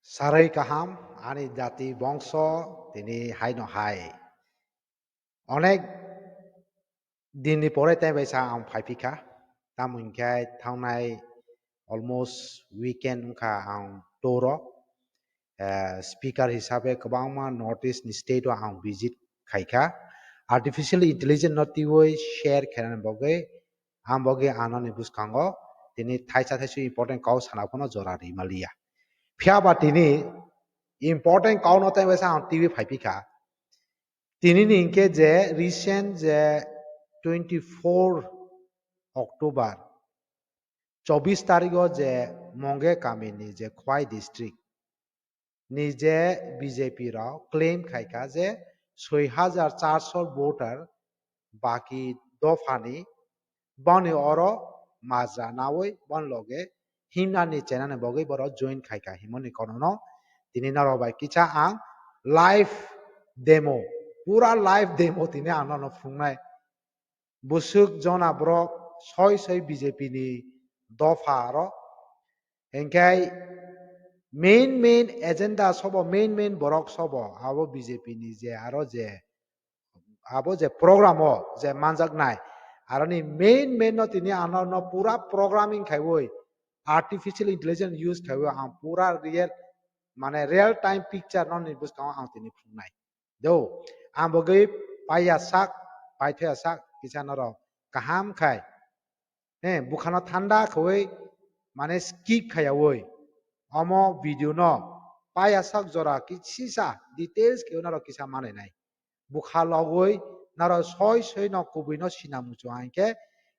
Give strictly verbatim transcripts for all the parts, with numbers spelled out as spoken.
Sarai kaham, ani jati bongso, tini haino hai. Onek dinni pore tei bai sa ang phai phikha. Tamo hinkhe thangnai almost weekend wngkha ang tour o. Eh, speaker hisabe kwbangma North East ni state o ang visit khaikha. Artificial intelligence no twiwi share khainani bagwi ang bagwi anoni bwskango tini thaisa thaisa important kok sana phano jora rimaliya. Phiya ba tini important kok no tei bai sa ang twiwi phai phikha. Tini ni hinkhe je recent je twenty four October, chobbish tarikh o je Mongge kami ni je Khwai district ni je B J P rok claim khaikha je soi hajar charso voter baki dophani boni oro majra nawi bon loge himnani chenani bagwi borok join khaikha himoni konono tini norok bai kisa ang live demo, pura live demo tini ang nono phunuknai. Busuk jona borok soi soi B J P ni dopha aro. Hinkhe main main agenda sobo, main main borok sobo, abo B J P ni je aro je, abo je program o je manjaknai, aroni main main no tini ano no pura programming khaiwi, artificial intelligence use khaiwi ang pura real, mane real time picture no ni bwskango ang tini phunuknai. Do, ang bagwi paiya sak, paithoya sak, kisa norok kaham khai. He, bukhano thanda khawui, mane skip khayaui. Omo video no paiya sak jora kisisa details khe norok kisa manai nai. Bukha logwi norok soi soi no kubui no sina muchung hinkhe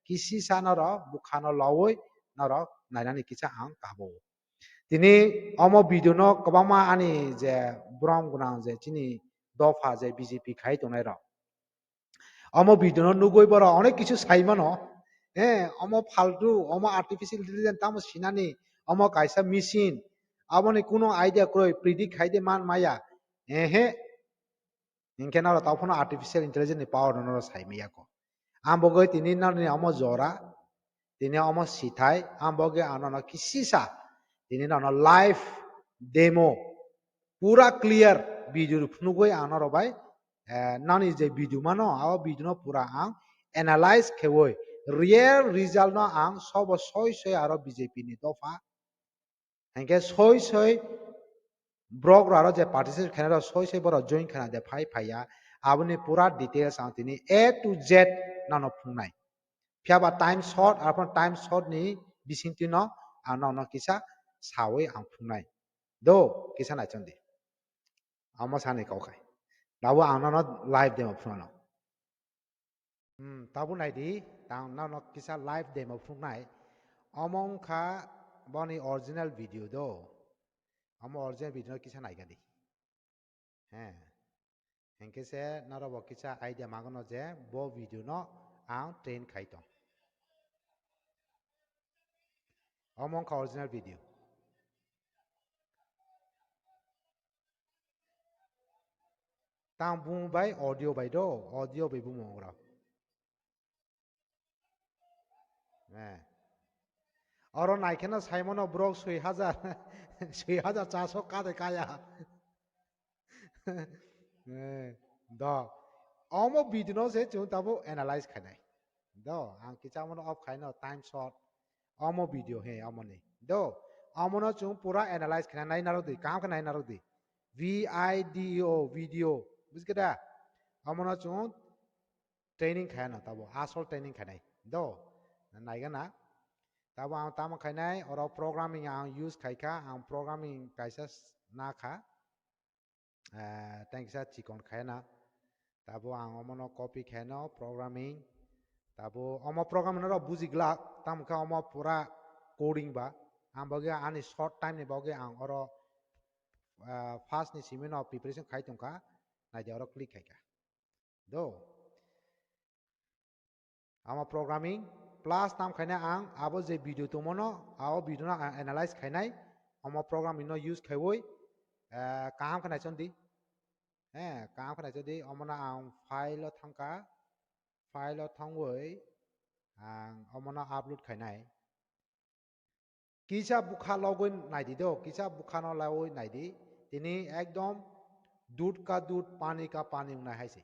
kisisa norok bukhano logwi norok nainani kisa ang kabo. Tini omo video no kwbangma ani je borom gwnang je chini dopha je B J P khai tongnai rok. Omo video no nugwi borok onek kisu sai mano. Eh, omo faltu, omo artificial intelligence tamo sinani, omo kaisa machine. Aboni kuno idea kwrwi predict khai de man maya. Ehe. Hinkhe norok tamo phano artificial intelligence ni power no norok sai maya ko. Ang bagwi tini norni omo jora, tini omo sithai, ang bagwi ang nono kisisa, tini nono live demo, pura clear video phunugwi ang norok bai, eh, nani je video mano, abo video no pura ang analyze khaiwi, real result no ang sobo soi soi aro B J P ni dopha, hinkhe soi soi borok rok aro je participate khainai rok soi soi borok join khaina de phai phaiya, aboni pura details ang tini A to Z nono phunuknai. Phiya ba time short, arphan time short ni bisingtwi no ang nono kisa sawi ang phunuknai. Do, kisa naichon di. Amo sani kok hai. Labo ang nono live demo phunukno. Hmm, tabuk nai di, tang nono kisa live demo phunuknai. Omo wngkha boni original video do. Omo original video no kisa naiga di. He. Hinkhe se norok bo kisa idea magono je bo video no ang train khai tong. Omo wngkha original video. Tang bumung bai audio bai do, audio bai bumung rok. Eh. Oro naikheno saimano borok soi hajar, soi hajar chaso kade kaya. Eh, do. Omo video no se chwng tabo analyze khainai. Do, ang kisa mano off khaino time short. Omo video he, omo ni. Do, omo no chwng pura analyze khainai nai narok di, kam khe nai narok di. V I D E O, video. Bujikhe da? Omo no chwng training khaino tabo, asol training khainai. Do, naiga na. Tabo ang tamo khainai, oro programming ang use khaikha, ang programming kaisa s-, na kha. Eh, tei kisa chikon khaina. Tabo ang omono copy khaino programming. Tabo omo programming no rok buji glak, tamo khe omo pura coding ba. Ang bagwi ani short time ni bagwi ang oro, eh, first ni simi no preparation khai tongkha. Naidi oro click khaikha. Do. Amo programming plus tam khaina ang abo je video tongmano, abo video no ang analyze khainai, omo programming no use khaiwi, eh, kaham khe naichon di. Eh, kaham khe naichon di, omono ang file o thangkha, file o thangwi ang omono upload khainai. Kisa bukha logwi naidi do, kisa bukha no logwi naidi. Tini ekdom dud ka dud, pani ka pani wngnai hai se.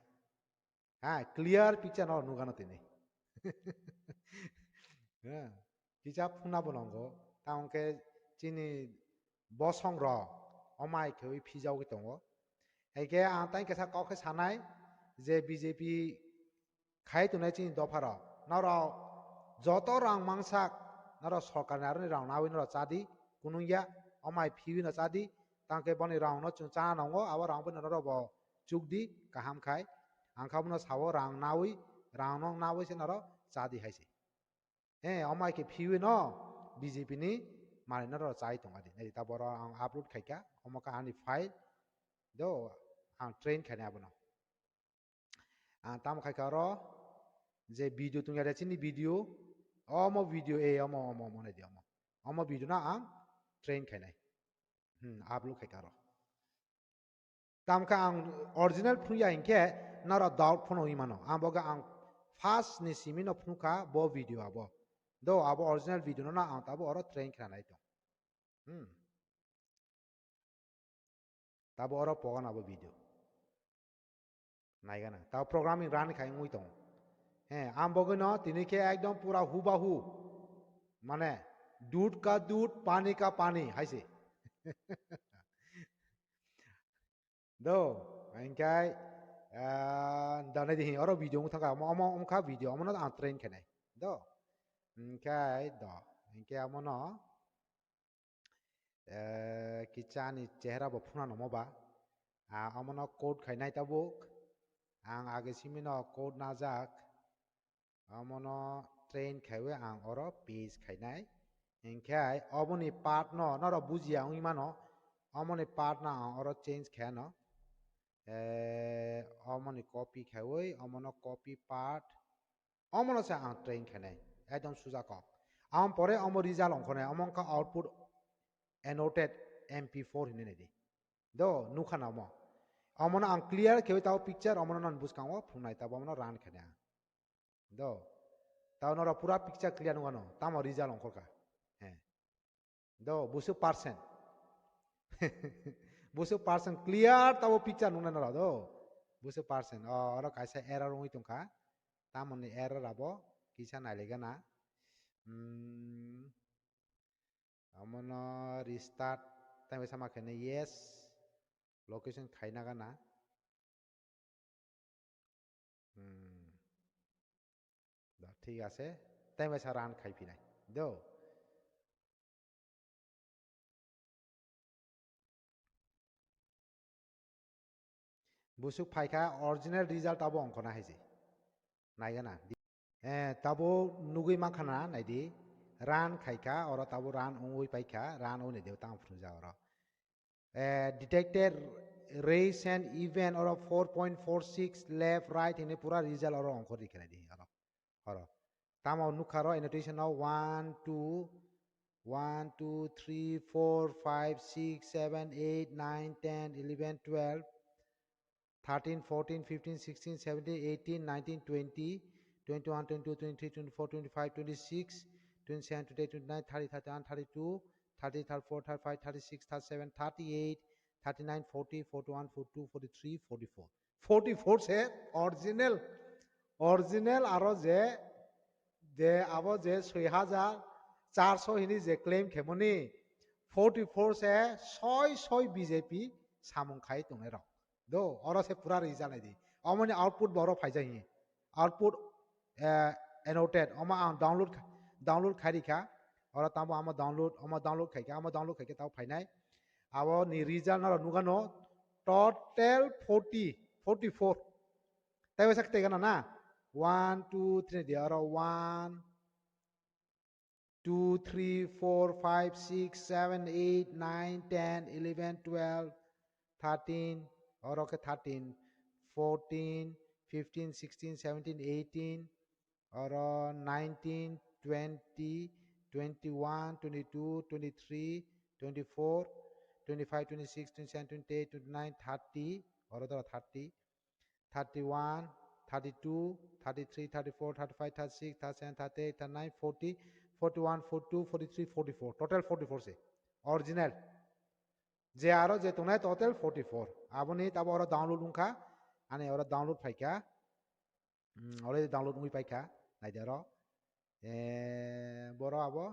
Ha, clear picture no nugano tini. Ha, kisa phuna bo nongo. Tamo khe chini bosong rok omai khewi phijagwi tongo. Hai khe ang tang kisa kok khe sanai je B J P khai tongnai chini dopharok. Norok joto rang mangsak, norok sorkarni aroni rang nawi norok chadi, kunung ya, omai phiwi no chadi, tang khe boni rang no chwng chana nango, abo rang bai norok bo chukdi, kaham khai. Ang kha bono sao rang nawi, rang no nawi se norok chadi hai se. He, omai khe phiwi no B J P ni manwi norok chai tongadi. Nai ta boro ang upload khaikha, omo kha ani file, do ang train khainai abono. Ang tamo khai kha oro je video tungya de chini video, omo video e, omo, omo, omo nai di omo. Omo video no ang train khainai. Hmm, upload khai kha oro. Tamo khe ang original phunukya hinkhe noro doubt phano wngwi mano. Ang boga ang first ni simi no phunukha bo video abo. Do abo original video no ang tabo oro train khainai tong. Hmm. Tabo oro pogan abo video. Naigana. Tabo programming run khai wngwi tongo. He, ang bogwino tini khe ekdom pura hubahu. Mane, dud ka dud, pani ka pani, hai se. Do, engkai, ah, dane dihi, oro video wngwi thangkha, omo, omo wngkha video, omono ang train khainai. Do, engkai, do, engkai omono, eh, kichani chehra bo phuna nomo ba. Ah, omono code khainai tabuk. Ang age simino code najak. Omono train khaiwi ang oro paste khainai. Hinkhe oboni part no, norok bujiya wngwi mano. Omoni part no ang oro change khaino. Eh, omoni copy khaiwi, omono copy part. Omono se ang train khainai. Ekdom suja kok. Ang pore omo result ongkhonai, omo wngkha output annotated M P four hinwi naidi. Do, nukha na omo. Omono ang clear khaiwi tabo picture, omono non bwskango phunuknai tabo omono run khainai ang. Do. Tabo norok pura picture clear nukha no. Tamo result ongkhorkha. He. Do, busu percent. Busu percent clear tabo picture nuknai norok do. Busu percent. O, oro kaisa error wngwi tongkha. Tamoni error abo kisa nailaigana. Hmm. Omono restart tei sama khe yes, location khaina gana. Hmm. Do, thik ase, tei mesa run khai phinai. Do. Busuk phaikha original result abo ongkhorna hai se. Naigana. Eh, tabo nugui mankha na, naidi. Run khaikha, oro tabo run ongui paikha, run ongni deo tang phunukjak oro. Eh, detected recent event oro four point four six left, right hwnwi pura result oro ongkhor rikha naidi oro. Oro. Tamo nukha ro annotation o one, two, one, two, three, four, five, six, seven, eight, nine, ten, eleven, twelve, thirteen, fourteen, fifteen, sixteen, seventeen, eighteen, nineteen, twenty, twenty-one, twenty-two, twenty-three, twenty-four, twenty-five, twenty-six, twenty-seven, twenty-eight, twenty-nine, thirty, thirty-one, thirty-two, thirty, thirty-four, thirty-five, thirty-six, thirty-seven, thirty-eight, thirty-nine, forty, forty-one, forty-two, forty-three, forty-four. Forty-four se original, original aro je, je abo je soi hajar charso hini je claim khemoni, forty-four se soi soi B J P samung khai tongnai rok. Do, oro se pura result naidi. Omoni output bo oro phaijak hi. Output, eh, annotated. Omo ang download kha-, download khai rikha. Oro tamo amo download, omo download khaikha, amo download khaikha tamo phainai. Abo ni result noro nugano total forty, forty-four. Tei waisa tei gana na? One, two, three, di oro one, two, three, four, five, six, seven, eight, nine, ten, eleven, twelve, thirteen, oro khe thirteen, fourteen, fifteen, sixteen, seventeen, eighteen, oro nineteen, twenty, twenty-one, twenty-two, twenty-three, twenty-four, twenty-five, twenty-six, twenty-seven, twenty-eight, twenty-nine, thirty, oro doro thirty, thirty-one, thirty-two, thirty-three, thirty-four, thirty-five, thirty-six, thirty-seven, thirty-eight, thirty-nine, forty, forty one, forty two, forty three, forty four, total forty four se original. Je aro je tongnai total forty four. Aboni tabo oro download wngkha, ani oro download phaikha. Hmm, already download wngwi paikha, naidi oro. Eh, boro abo,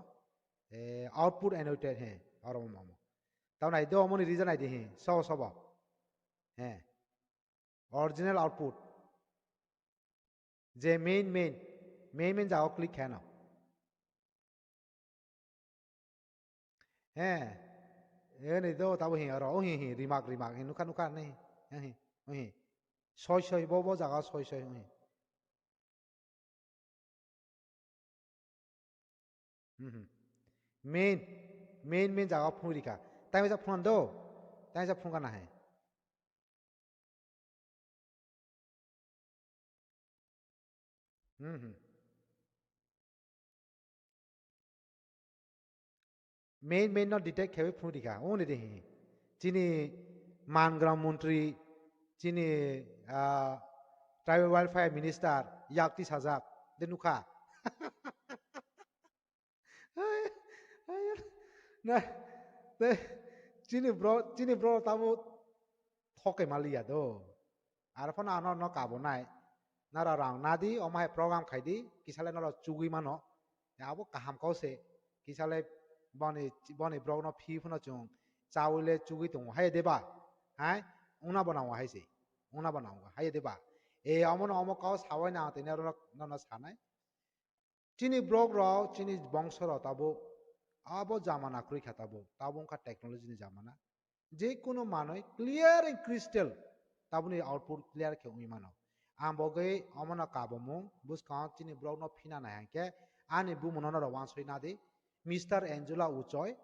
eh, output annotated, he, oro omo, omo. Tamo naidi omoni result naidi, he, sobo, sobo. He. Original output. Je main, main, main, main jaga click khe no. He, e ni do tabo hi aro, o hi hi, rimak, rimak, hi, nukha, nukha, ni, he, hi, o hi. Soi, soi, bo, bo jaga soi, soi, o hi. Hmm, hmm. Main, main, main jaga phungrika. Tai masa phun do, tai masa phun kana hai. Hmm, hmm. Main, main no detect khewi phungrika. Uni de hi. Chini mangram montri, chini, ah, tribal welfare minister, yakti sajak, de nukha. Hai, hai, na, te, chini bro, chini bro tamo thokai maliya do. Ar phano ano no kabo nai. Nara rang nadi, omai program khaidi, kisale nara chugui mano. Ya abo kaham kause, kisale boni, boni brok no phi phano chung chawi le chugui tongo. Hai deba, hai, una bana hai se, una bana hai deba. E amo no omo kau sawai na tene ro no, no sanai. Chini borok rok, chini bongso rok tabuk abo jamana kwrwi kha tabuk, tabuk wngkha technology ni jamana. Je kunu manwi clear and crystal tabukni output clear khe wngwi mano. Ang bogwi omono kabomung bwskango chini borokno phina nai hwnkhe ani bumungno norok wansoi nadi, Mister Angela Uchoi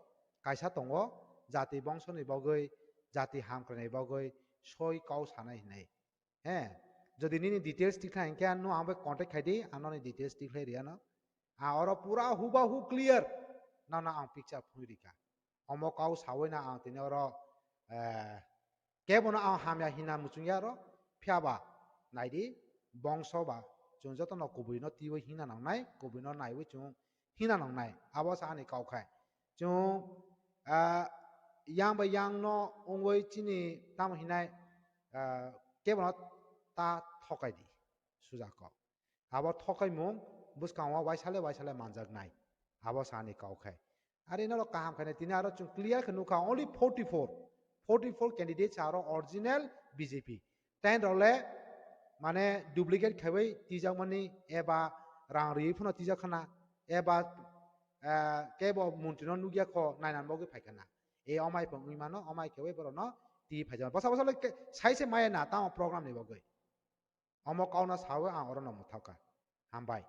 kaisa tongo, jati bongsoni bogwi, jati hamkraini bogwi soi kau sanai hinwi. He, jodi nini details tikhlai hwnkhe ano ang bai contact khaidi, ano ni details tikhlai ri ano. A oro pura hubahu clear nono ang picture phunui rikha. Omo kau sawi na ang tini oro, eh, kebono ang hamya hina muchungya oro, phiya ba naidi bongso ba chwng jotono kubui no twiwi hina nangnai, kubui no naiwi chwng hina nangnai. Abo sa ani kau khai. Chwng, ah, yang bai yang no wngwi chini tamo hinai, ah, kebono ta thokai di, suja kok. Abo thokaimung bwskango waisale waisale manjaknai. Abo sa ani kau khai. Ari norok kaham khainai tini aro chwng clear khe nukha only forty four. Forty four candidates aro original B J P. Ten rok le mane duplicate khaiwi tijakmani eba rang riwi phano tijak khana eba, eh, kebo montri no nukya kho nainan bagwi phai khana. E omai pang wngwi mano, omai khewi borok no twi phai jama. Bwsa bwsa le ke-, sai se maya na tamo program ni bagwi. Omo kau no sawi ang oro no mwthakha. Hambai.